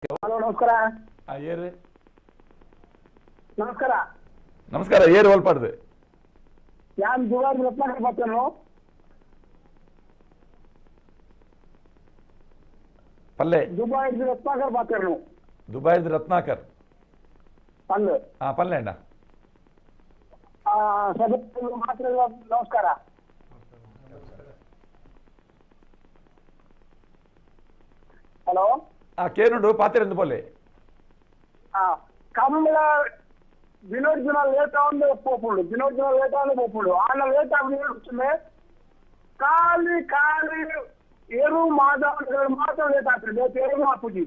Hello, ನಮಸ್ಕಾರ. ಏರು? ನಮಸ್ಕಾರ. ನಮಸ್ಕಾರ, ಏರು ಒಲ್ಪಾಡ್ದು? ಯಾನ್ ದುಬಾರಿ ರತ್ನಾಕರ್ ಮಾತಾಡೋನು. ಪಲ್ಲೆ. ದುಬೈ ರತ್ನಾಕರ್ ಮಾತಾಡೋನು. ದುಬೈದ ರತ್ನಾಕರ್. ಪಲ್ಲೆ. ಪಲ್ಲೆ ಅಣ್ಣ. ಸದಸ್ಯರು ಮಾತ್ರ ನಮಸ್ಕಾರ. ಹಲೋ. ಕೇನುಂಡು ಪಾತ್ರೆಂದು ಪೋಲೆ. ಕಂಬಳ ದಿನೋಡ್ ದಿನ ಲೇಟ್ ಆವಂದು ಪೋಪುಂಡು, ದಿನೋಡ್ ದಿನ ಲೇಟ್ ಆವಂದು ಪೋಪುಂಡು. ಆನ ಲೇಟ್ ಆಗುದು ಖಾಲಿ ಖಾಲಿ ಎರು ಮಾದ ಮಾತ್ರ ಲೇಟ್ ಆಗ್ತದೆ, ಬೇರೆ ಎರು ಆಪುಜಿ.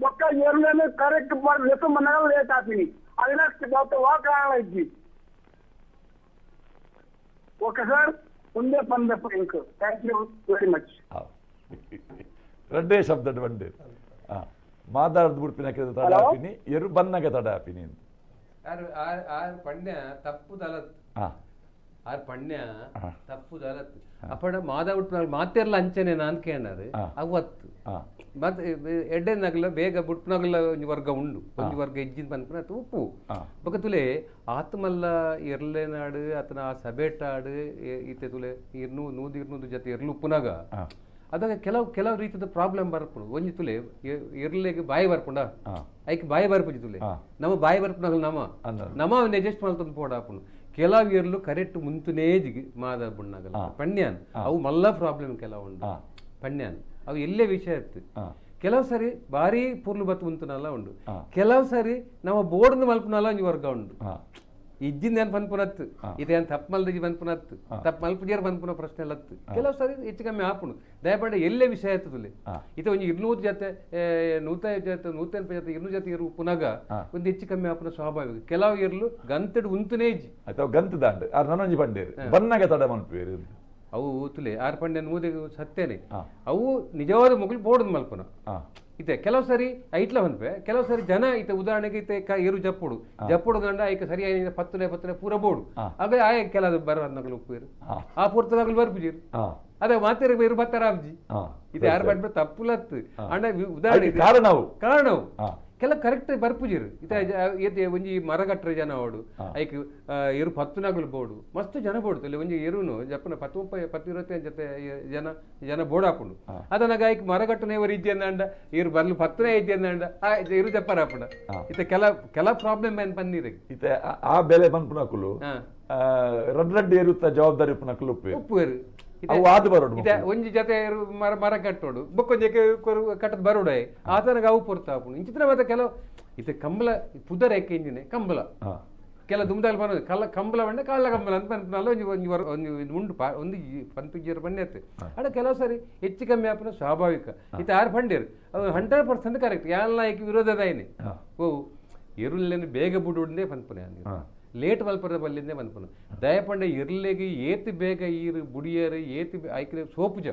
ಬೊಕ್ಕ ಎರುಲೇನು ಕರೆಕ್ಟ್ ಲೆಕ್ಕ ಮನ್ನಾಗ ಲೇಟ್ ಆಗ್ತೀನಿ, ಅದನ್ನ ವಾ ಕಾರಣ ಇಜ್ಜಿ. ಓಕೆ ಸರ್, ಒಂದೇ ಪಂದಪ್ಪ ink. Thank you very much. ರಡ್ಡೇ ಶಬ್ದ ಬಂಡೆ ಮಾದಾರ್ದು ಬುಡ್ಪಿನ ತಡ Hello? ಆಪಿನಿ, ಎರು ಬನ್ನಗ ತಡ ಆಪಿನಿ. ಆರ್ ಆರ್ R ಪಣ್ಯ ತಪ್ಪು ದಲತ್. ಆರ್ ಪಣ್ಯ ತಪ್ಪು ದಲತ್ ಅಪ್ಪಡ ಮಾದ ಉಟ್ಪಿನ ಮಾತೆರ್ಲ ಅಂಚನೆ ನಾನ್ ಕೇಣಾರು. ಅವತ್ತು ಮತ್ತೆ ಎಡ್ಡೆ ನಗಲ ಬೇಗ ಬುಟ್ನಗಲ ಒಂಜಿ ವರ್ಗ ಉಂಡು, ಒಂಜಿ ವರ್ಗ ಇಜ್ಜಿನ ಪನ್ಪುನ ಅತ್ ಉಪ್ಪು. ಬೊಕ ತುಲೆ ಆತ್ಮಲ್ಲ ಎರ್ಲೆನಾಡು ಆತನ ಆ ಸಬೇಟಾಡು ಈತೆ ತುಲೆ ಇರ್ನೂ ನೂದು ಇರ್ನೂದು ಜೊತೆ ಎರ್ಲು ಉಪ್ಪುನಾಗ ಅದಾಗ ಕೆಲವು ಕೆಲವು ರೀತಿಯ ಪ್ರಾಬ್ಲಮ್ ಬರ್ಪುಂಡು. ಒಂಜಿ ತುಲೆ ಎರ್ಲೆಗ್ ಬಾಯಿ ಬರ್ಪುಂಡ, ಐಕ್ ಬಾಯಿ ಬರ್ಪುಜಿ ತುಲೆ. ನಮ್ಮ ಬಾಯಿ ಬರ್ಪುನಾಗಲ ನಮ ಅಂದ. ನಮ ಅವನ್ನ ಅಡ್ಜಸ್ಟ್ ಮಲ್ತೊಂದು ಪೋಡಾಪುಂಡು. ಕೆಲವು ಎರ್ಲು ಕರೆಕ್ಟ್ ಮುಂತುನೇ ಜಿಗಿ ಮಾದ ಬುಣ್ಣಗಲ ಪಣ್ಯಾನ್ ಅವು ಮಲ್ಲ ಪ್ರಾಬ್ಲಮ್ ಕೆಲವು ಉಂಡು. ಪಣ್ಯಾನ್ ಅವು ಎಲ್ಲೇ ವಿಷಯ ಇತ್ತು. ಕೆಲವು ಸರಿ ಭಾರಿ ಪುರ್ಲು ಬತ್ತು ಉಂತುನಲ್ಲ ಉಂಡು. ಕೆಲವು ಸರಿ ನಮ್ಮ ಬೋರ್ಡ್ ಮಲ್ಪುನಲ್ಲ ಒಂಜಿ ವರ್ಗ ಉಂಡು. ಇಜ್ಜಿಂದ ಏನ್ ಪನ್ಪುನತ್ತು, ಇದೇನ್ ತಪ್ಪು ಮಲ್ದಿಜಿ ಪನ್ಪುನತ್ತು, ತಪ್ಪು ಮಲ್ಪುಜೇರ್ ಪನ್ಪುನ ಪ್ರಶ್ನೆ ಅಲ್ಲತ್ತು. ಕೆಲವು ಸರಿ ಹೆಚ್ಚು ಕಮ್ಮಿ ಆಪುಂಡು. ದಯಪಂಡ ಎಲ್ಲೇ ವಿಷಯ ಇರ್ತದೆ. ಇತ್ತೆ ಒಂಜಿ ಇರ್ನೂರು ಜೊತೆ ನೂತ ಜೊತೆ ನೂತೆನ್ಪ ಜೊತೆ ಇರ್ನೂರು ಜೊತೆ ಇರು ಪುನಗ ಒಂದು ಹೆಚ್ಚು ಕಮ್ಮಿ ಆಪುನ ಸ್ವಾಭಾವಿಕ. ಕೆಲವು ಇರ್ಲು ಗಂತಡು ಉಂತುನೇ ಇಜ್ಜಿ. ಆಯ್ತು, ಅವು ಗಂತು ದಾಂಡು ಆರ್ ನನೊಂಜಿ ಪಂಡೇರು ಬನ್ನಗ ತಡ ಮನ್ಪುವೇರು. ಅವು ತುಲೆ ಆರ್ ಪಂಡೆ ನೂದೆಗೆ ಸತ್ಯನೇ. ಅವು ನಿಜವಾದ ಮೊಗಲು ಬೋರ್ಡ್ ಮಲ್ಪುನ. ಇತ್ತೆ ಕೆಲವು ಸರಿ ಐಟ್ಲ ಪನ್ಪೆ, ಕೆಲವು ಸರಿ ಜನ ಇತ್ತೆ ಉದಾಹರಣೆಗೆ ಇತ್ತೆ ಎರು ಜಪ್ಪುಡು ಜಪ್ಪುಡು ಗಂಡ ಐಕ ಸರಿಯಾಗಿ ಪತ್ತುನೆ ಪತ್ತುನೆ ಪೂರ ಬೋಡು ಆಗ ಆಯ ಕೆಲವು ಬರ ಉಪ್ಪೇರು. ಆ ಪೂರ್ತದಾಗಲು ಬರ್ಪುಜೀರು. ಅದೇ ಮಾತೆರೆ ಬೇರು ಬತ್ತಾರ ಆಬ್ಜಿ. ಇದು ಯಾರು ಪಂಡ್ರೆ ತಪ್ಪುಲತ್ತು ಅಂಡ ಉದಾಹರಣೆ ಐಕ್ ಕಾರಣವು. ಕಾರಣವು ಕೆಲ ಕರೆಕ್ಟ್ ಬರ್ಪುಜಿರು. ಇತ್ತೆ ಇತ್ತೆ ಒಂಜಿ ಮರ ಕಟ್ಟರೆ ಜನ ಓಡು ಐಕ್ ಎರು ಪತ್ತುನಗಲು ಬೋಡು ಮಸ್ತ್ ಜನ ಬೋಡು. ಇಲ್ಲಿ ಒಂಜಿ ಎರುನು ಜಪ್ಪನ ಪತ್ತು ಮುಪ್ಪ ಪತ್ತು ಇರುವತ್ತೈದು ಜೊತೆ ಜನ ಜನ ಬೋಡು ಹಾಪುಂಡು. ಅದನ್ನಾಗ ಐಕ್ ಮರ ಕಟ್ಟನೆ ಇವರು ಇಜ್ಜಂದ ಇರು ಬರ್ಲು ಪತ್ತನೇ ಇಜ್ಜಂದ ಆ ಎರು ಜಪ್ಪರ ಹಾಪುಂಡ. ಇತ್ತೆ ಕೆಲ ಕೆಲ ಪ್ರಾಬ್ಲಮ್ ಏನ್ ಪನ್ನೀರಿಗೆ. ಇತ್ತೆ ಆ ಬೆಲೆ ಪನ್ಪುನಕುಲು ರಡ್ ರಡ್ಡ್ ಏರುತ್ತ ಜವಾಬ್ದಾರಿ ಉಪ್ಪುನಕುಲು ಉಪ್ಪುವೇರು. ಉಪ್ಪುವೇರು. ಇತ್ತೆ ಅವು ಆದ್ ಬರೋಡು ಇತ್ತೆ ಮೊಕುಲು. ಒಂಜಿ ಜೊತೆ ಎರು ಮರ ಮರ ಕಟ್ಟೋಡು ಬೊಕ್ಕೊಂಜಿ ಕಟ್ಟದ್ ಬರೋಡೆ ಆತನಗ ಅವು ಪೊರ್ತ ಆಪುಂಡು. ಇಂಚಿತ್ರ ಮತ್ತೆ ಕೆಲವು ಇತ್ತೆ ಕಂಬಳ ಪುದರ್ ಏಕೆ ಇಂಜಿನೆ ಕಂಬಳ. ಕೆಲ ದುಮ್ದಾಲ್ ಬರೋದು ಕಲ್ಲ ಕಂಬಳ ಬಂಡೆ ಕಾಲ ಕಂಬಳ ಅಂತ ಪನ್ಪುನಲ್ಲ ಒಂಜಿ ಒಂಜಿ ವರ್ ಒಂಜಿ ಇದು ಉಂಡು ಪಾ ಒಂದು ಈ ಪನ್ಪಿಜ್ಜರು ಬನ್ನಿ ಅಡ. ಕೆಲವು ಸರಿ ಹೆಚ್ಚು ಕಮ್ಮಿ ಆಪುನ ಸ್ವಾಭಾವಿಕ. ಇತ್ತೆ ಆರು ಪಂಡೇರು ಅದು 100% ಕರೆಕ್ಟ್, ಯಾಲ ಐಕ್ ವಿರೋಧದಾಯಿನಿ. ಓ ಎರುಲ್ಲೇನು ಬೇಗ ಬುಡುಂದೇ ಪನ್ಪುನೆ, ಲೇಟ್ ಮಲ್ಪರದ ಬಲ್ಲಿಂದೇ ಪನ್ಪುನ. ದಯಪಂಡ ಎರ್ಲೆಗೆ ಏತ್ ಬೇಗ ಈರು ಬುಡಿಯರು ಏತ್ ಐಕ್ಲೆ ಸೋಪುಜ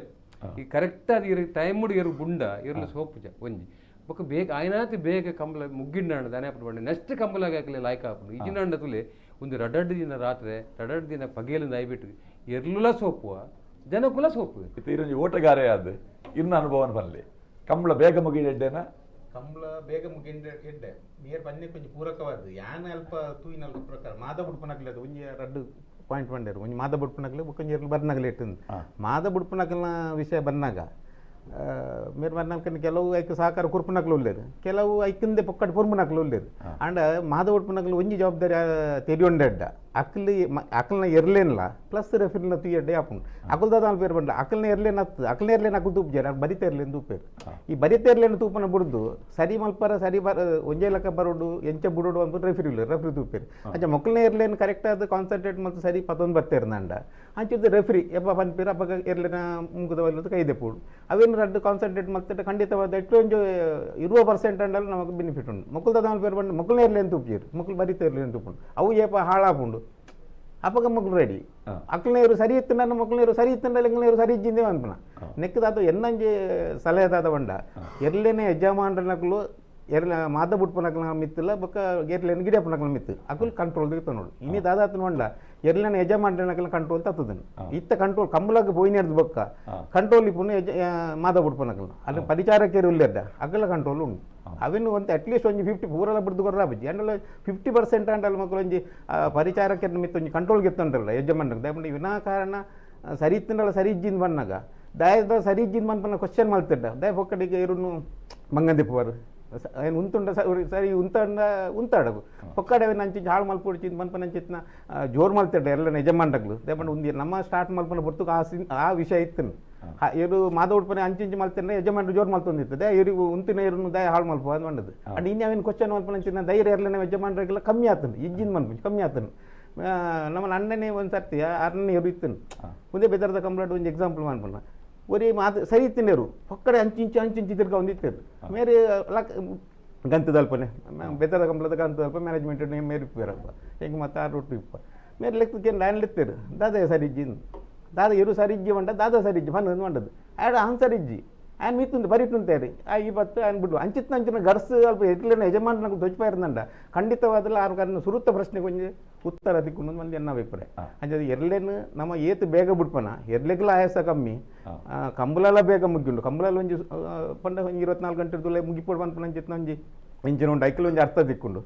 ಈ ಕರೆಕ್ಟ್ ಅದು ಇರು ಟೈಮ್ ಎರು ಬುಂಡ ಎರ್ಲು ಸೋಪುಜ ಒಂಜಿ ಬೊಕ ಬೇಗ ಆಯ್ನಾತಿ ಬೇಗ ಕಂಬಳ ಮುಗ್ಗಿಂಡಾಂಡ ದಾನೆ ಆಪುಂಡು ಪಂಡ ನೆಕ್ಸ್ಟ್ ಕಂಬಳಾಗ ಹಾಕಲೆ ಲಾಯ್ಕ ಆಪುಂಡು. ಇಜಿನಾಂಡ ತುಲೆ ಒಂದು ರಡಡ್ ದಿನ ರಾತ್ರಿ ರಡಡ್ ದಿನ ಪಗೇಲು ನಾಯ್ಬಿಟ್ಟು ಎರ್ಲುಲ ಸೋಪುವ ಜನಕುಲ ಸೋಪು. ಇತ್ತೆ ಇರೊಂಜಿ ಓಟಗಾರೆ ಆದ್ ಇನ್ನ ಅನುಭವನ ಪನ್ಲೆ, ಕಂಬಳ ಬೇಗ ಮುಗಿಡೆಡ್ಡೇನ? ಕಂಬಳ ಬೇಗ ಮುಗಿಂಡ ಎಡ್ಡೆ ಮೇರ್ ಪನ್ನೆ ಕೊಂಚ ಪೂರಕವಾದ ಯಾನ್ ಅಲ್ಪ ತೂಯಿನಲ್ಪ ಪ್ರಕಾರ ಮಾದ ಬುಡ್ಪನಕ್ಲೆ ಅದು ಒಂಜಿ ರಡ್ಡು ಪಾಯಿಂಟ್ ಪಂಡೇರು. ಒಂಜಿ ಮಾದ ಬುಡ್ಪನಕ್ಲೆ ಬೊಕ್ಕೊಂಜಿ ಎರ್ಲು ಬರ್ನಗಲೆ ಇಟ್ಟಂದು. ಮಾದ ಬುಡ್ಪನಕ್ಲೆನ ವಿಷಯ ಬಂದಾಗ ಮೇರ್ ಬರ್ನಲ್ಕನ ಕೆಲವು ಐಕ್ ಸಹಕಾರ ಕುರ್ಪುನಕ್ಲು ಉಲ್ಲೇರು, ಕೆಲವು ಐಕಿಂದೆ ಪೊಕ್ಕಟ್ ಪೊರ್ಮುನಕ್ಲು ಉಲ್ಲೇರು. ಅಂಡ ಮಾದ ಬುಡ್ಪನಕ್ಲು ಒಂಜಿ ಜವಾಬ್ದಾರಿ ತೆರಿಯೊಂಡೆಡ್ಡ ಅಕ್ಲಿ ಅಕ್ಲ್ನ ಎರ್ಲೇನ್ಲ ಪ್ಲಸ್ ರೆಫರಿನ ತುಯ್ಯಡ್ಡೆ ಆಪುಂಡು. ಅಕುಲ್ ದಾದ ಪೇರು ಬಂಡ ಅಕಲ್ನ ಎರ್ಲೇನ್ ಹತ್ತು ಅಕಲ್ನ ಎರ್ಲೇನ್ ಅಕುಲ್ ತೂಪುಜಾರ ಬರಿತ ಎರ್ಲೇನ್ ತೂಪೇರು. ಈ ಬರಿತ ಎರ್ಲೇನ್ ತೂಪನ ಬುಡ್ದು ಸರಿ ಮಲ್ಪರ ಸರಿ ಬರ ಒಂಜೇ ಲೆಕ್ಕ ಬರೋಡು ಎಂಚ ಬುಡೋಡು ಅಂತ ರೆಫರಿ ಇಲ್ಲ ರೆಫರಿ ತೂಪೇರು. ಅಂಚ ಮೊಕ್ಕಲ್ನ ಎರ್ಲೇನ್ ಕರೆಕ್ಟ್ ಆದ ಕಾನ್ಸಂಟ್ರೇಟ್ ಮತ್ತು ಸರಿ ಪತ್ತೊಂದು ಬರ್ತೇರು ನಂಡ ಅಂಚಿದ್ದು ರೆಫರಿ ಎಪ್ಪ ಪನ್ಪೇರು ಅಪ್ಪಗ ಎರ್ಲೇನ ಮುಂಗುದ ವಲ್ಲ ಕೈದೆ ಪೋಡು ಅವೇನು ರಡ್ಡು ಕಾನ್ಸಂಟ್ರೇಟ್ ಮಲ್ತಿಟ್ಟು ಖಂಡಿತವಾದ ಎಟ್ಟು ಒಂಜಿ 20% ಅಂಡಲ್ಲ ನಮಗೆ ಬೆನಿಫಿಟ್ ಉಂಟು. ಮೊಕ್ಕಲ್ ದಾದ ಪೇರು ಬಂಡು ಮೊಕ್ಕಲ್ನ ಎರ್ಲೇನ್ ತೂಪಿಯರು ಮೊಕ್ಕಲು ಬರಿತ ಎರ್ಲೇನ್ ತೂಪುಂಡು ಅವು ಏಪ ಹಾಳಾಪುಂಡು ಅಪ್ಪಗ ಮಕ್ಕಳು ರೆಡಿ. ಅಕ್ಲನೇರು ಸರಿ ಇತ್ತು ಮಕ್ಕಳನೇರು ಸರಿ ಇತ್ತು ಎಂಗ್ಲೇರು ಸರಿ ಇಜ್ಜಿಂದೇ ಅನ್ಪುನ ನೆಕ್ಕದಾದ ಎನ್ನಂಜಿ ಸಲಹೆ ದಾದ ಬಂಡ ಎರ್ಲೇನೆ ಯಜಮಾನ್ರನಕ್ಲು ಎರ್ಲ ಮಾದ ಬುಡ್ಪನಕ್ಲ ಮಿತ್ತಲ್ಲ ಬೊಕ್ಕ ಎರ್ಲೆನ್ ಗಿಡಪನಕ್ಲ ಮಿತ್ತು ಅಕುಲು ಕಂಟ್ರೋಲ್ ದಿತ್ತನೋಡು. ಇನಿ ದಾದಾತನ ಒಂಡ ಎರ್ಲೆನ ಯಜಮಾನ್ರನಕ್ಲ ಕಂಟ್ರೋಲ್ ತತ್ತದನು. ಇತ್ತ ಕಂಟ್ರೋಲ್ ಕಂಬಳಗ್ ಪೋಯಿನೆರ್ದು ಬೊಕ್ಕ ಕಂಟ್ರೋಲ್ ಇಪ್ಪುನು ಯಜ ಮಾದ ಬುಡ್ಪನಕ್ಲ ಅಲ್ಲಿ ಪರಿಚಾರಕರು ಉಲ್ಲೆರ್ದ ಅಕಲ ಕಂಟ್ರೋಲ್ ಉಂಡು. ಅವೆನ್ ಒಂತೆ ಅಟ್ಲೀಸ್ಟ್ ಒಂಜಿ 50 ಪೂರಲ ಬಿಡ್ದು ಕೊರ್ರ ಆಪುಜಿ ಅಂಡಲ 50% ಅಂಡಲ ಮಕ್ಕಳು ಒಂಜಿ ಪರಿಚಾರಕರ ಮಿತ್ತ ಒಂಜಿ ಕಂಟ್ರೋಲ್ ಗೆತ್ತೊಂಡ್ರಲ್ಲ ಯಜಮಾನ್ರಿಗೆ. ದಾಯೆ ವಿನಾಕಾರಣ ಸರಿ ಇತ್ತಂಡಲ ಸರಿ ಇಜ್ಜಿಂದ್ ಬನ್ನಾಗ ದಾಯದ ಸರಿ ಇಜ್ಜಿಂದ್ ಮನ್ಪನ ಕ್ವಶನ್ ಮಲ್ತಿಡ್ಡ ದಾಯ ಪೊಕ್ಕಡಿಗೆ ಇರುನು ಮಂಗಂದಿಪ್ಪುವರು ಏನು ಉಂತುಂಡ ಸರಿ ಉಂತಂಡ ಉಂತಾಡಗು ಪೊಕ್ಕಡೆ ಅಂಚಿ ಹಾಳು ಮಲ್ಪೊಡ್ಚಿಂದ್ ಮನ್ಪನ ಅಂಚಿತ್ನ ಜೋರು ಮಲ್ತಿಡ್ಡ ಎಲ್ಲ ಯಜಮಾನ್ರಗ್ಲು. ದಾಯೆ ಉಂದಿ ನಮ್ಮ ಸ್ಟಾರ್ಟ್ ಮಲ್ಪನ ಪೊರ್ತುಗು ಆ ವಿಷಯ ಇತ್ತನು. ಇರು ಮಾದ ಉಡ್ಪನೆ ಅಂಚಿಂಚಿ ಮಲ್ತಿನ ಯಜಮಾನ್ರು ಜೋರು ಮಲ್ತೊಂದಿತ್ತು ದಾಯ ಇರು ಉಂತಿನ ಇರುನು ದಾಯ ಹಾಳು ಮಲ್ಪ ಅಂದ್ ಬಂದದ್ದು. ಅಂಡ್ ಇನ್ನು ಅವೇನು ಕ್ವಶನ್ ಮಲ್ಪನ ಅಂಚಿನ ಧೈರ್ಯ ಇರ್ಲನೆ ಯಜಮಾನ್ರಿಗೆಲ್ಲ ಕಮ್ಮಿ ಆತನು ಇಜ್ಜಿಂದ್ ಮನ್ಪುಂಚಿ ಕಮ್ಮಿ ಆತನು. ನಮ್ಮ ಅಣ್ಣನೇ ಒಂದು ಸರ್ತಿ ಅಣ್ಣನೇ ಇರು ಇತ್ತನು ಮುಂದೆ ಬೆದರದ ಕಂಪ್ಲೇಂಟ್ ಒಂಜಿ ಎಕ್ಸಾಂಪಲ್ ಮನ್ಪುನ ಒರಿ ಮಾತು ಸರಿ ಇತ್ತಿನೇರು ಪೊಕ್ಕಡೆ ಅಂಚಿಂಚಿ ಅಂಚಿಂಚಿ ತಿರ್ಗ ಒಂದಿತ್ತೇರು ಮೇರೆ ಲಕ್ ಗಂತದಲ್ಪನೆ ಬೆದರದ ಕಂಪ್ಲದ ಗಂತದಲ್ಪ ಮ್ಯಾನೇಜ್ಮೆಂಟ್ ಮೇರಿ ಇಪ್ಪೇರಪ್ಪ ಹೆಂಗೆ ಮತ್ತೆ ಆ ರೊಟ್ಟು ಇಪ್ಪ ಮೇರೆ ಲೆಕ್ಕಕ್ಕೆ ಲೈನ್ ಲೆತ್ತೇರು ದಾದ ಸರಿ ಇಜ್ಜಿ ದಾದ ಇರು ಸರಿ ಇಜ್ಜಿ ಮಂಡ ದಾದ ಸರಿ ಇಜ್ಜಿ ಪನ್ ಮಂಡದು ಆಡ ಹನ್ ಸರಿ ಇಜ್ಜಿ ಆಯ್ನ್ ಮಿತ್ತುಂದು ಬರಿಟುಂತೇರಿ ಆ ಈ ಬತ್ತು ಆಯ್ನ್ ಬಿಡು ಅಂಚಿತ್ನ ಅಂಚಿನ ಗರ್ಸ್ ಅಲ್ಪ ಎಟ್ಲೇನ ಯಜಮಾನನ ದೊಜ್ಪಾಯಿರಂದಂಡ ಖಂಡಿತವಾದಲ್ಲ ಆರು ಕಾರಣ ಸುರುತ್ತ ಪ್ರಶ್ನೆಗೆ ಒಂಜಿ ಉತ್ತರ ತಿಕ್ಕೊಂಡು ಒಂದು ಎನ್ನ ಅಭಿಪ್ರಾಯ. ಅಂಚ ಎರ್ಲೇನು ನಮ್ಮ ಏತು ಬೇಗ ಬಿಡ್ಪನ ಎರ್ಲೆಗ್ಲ ಆಯಾಸ ಕಮ್ಮಿ ಕಂಬಲೆಲ್ಲ ಬೇಗ ಮುಗ್ಯುಂಡು ಕಂಬಲೆಲ್ಲ ಒಂಜಿ ಪಂಡ ಒಂಜಿ 24 ಗಂಟೆ ತುಲೆ ಮುಗಿಪೋಡು ಪನ್ಪನ ಅಂಚಿತ್ನ ಒಂಜಿ ಇಂಚಿನ ಉಂಡು ಐಕ್ಲ ಒಂಜಿ ಅರ್ಥ ತಿಕ್ಕೊಂಡು.